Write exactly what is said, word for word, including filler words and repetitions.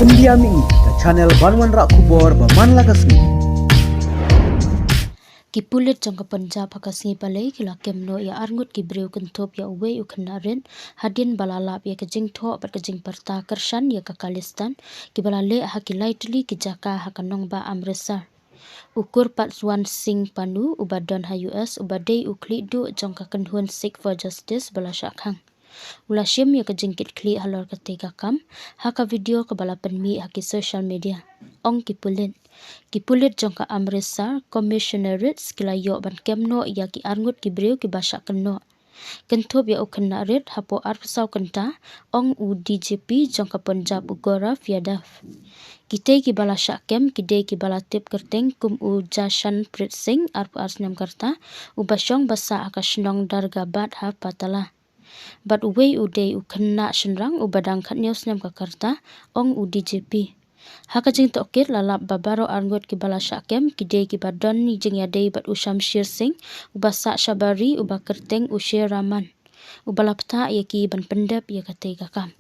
India Mihi, ka channel ban wanrah khubor ba man la ka sngi. Ki pulit jong ka Punjab ha ka sngi Palei ki la kem noh ïa arngut ki briew kynthup ïa uwei u khynnah rit hadien ba la lap ïa ka jingthoh bad ka jingpyrta kyrshan ïa ka Khalistan, ki ba la leh ha ki lai tylli ki jaka ha ka nongbah Amritsar. U Gurpatwant Singh Pannu, u ba don ha U S, u ba dei u khlieh duh jong ka kynhun Sikh for Justice ba la shah khang. U la shim ïa ka jingkitkhlieh halor katei ka kam ha ka video ka ba la pynmih ha ki social media. Ong ki pulit, ki pulit jong ka Amritsar Commissionerate ki la ïoh ban kem noh ïa ki arngut ki briew ki ba shah kynnoh. Kynthup ïa u khynnah rit, hapoh arphew saw kynta, ong u D G P jong ka Punjab u Gaurav Yadav. Kitei ki ba la shah kem ki dei ki ba la tip kyrteng kum u Jashanpreet Singh, arphew ar snem ka rta, u ba shong ba sah ha ka shnong Dargabad ha Patala. Bad uwei u dei u khynnah shynrang u ba dang khathynñiew snem ka rta, ong u D G P. Ha ka jingtohkit la lap ba baroh arngut ki ba la shah kem ki dei ki ba don jingïadei bad u Shamsher Singh, u ba sah sha bari u ba kyrteng u Sher Rahman, u ba la ktah ïa ki ban pyndep ïa katei ka kam.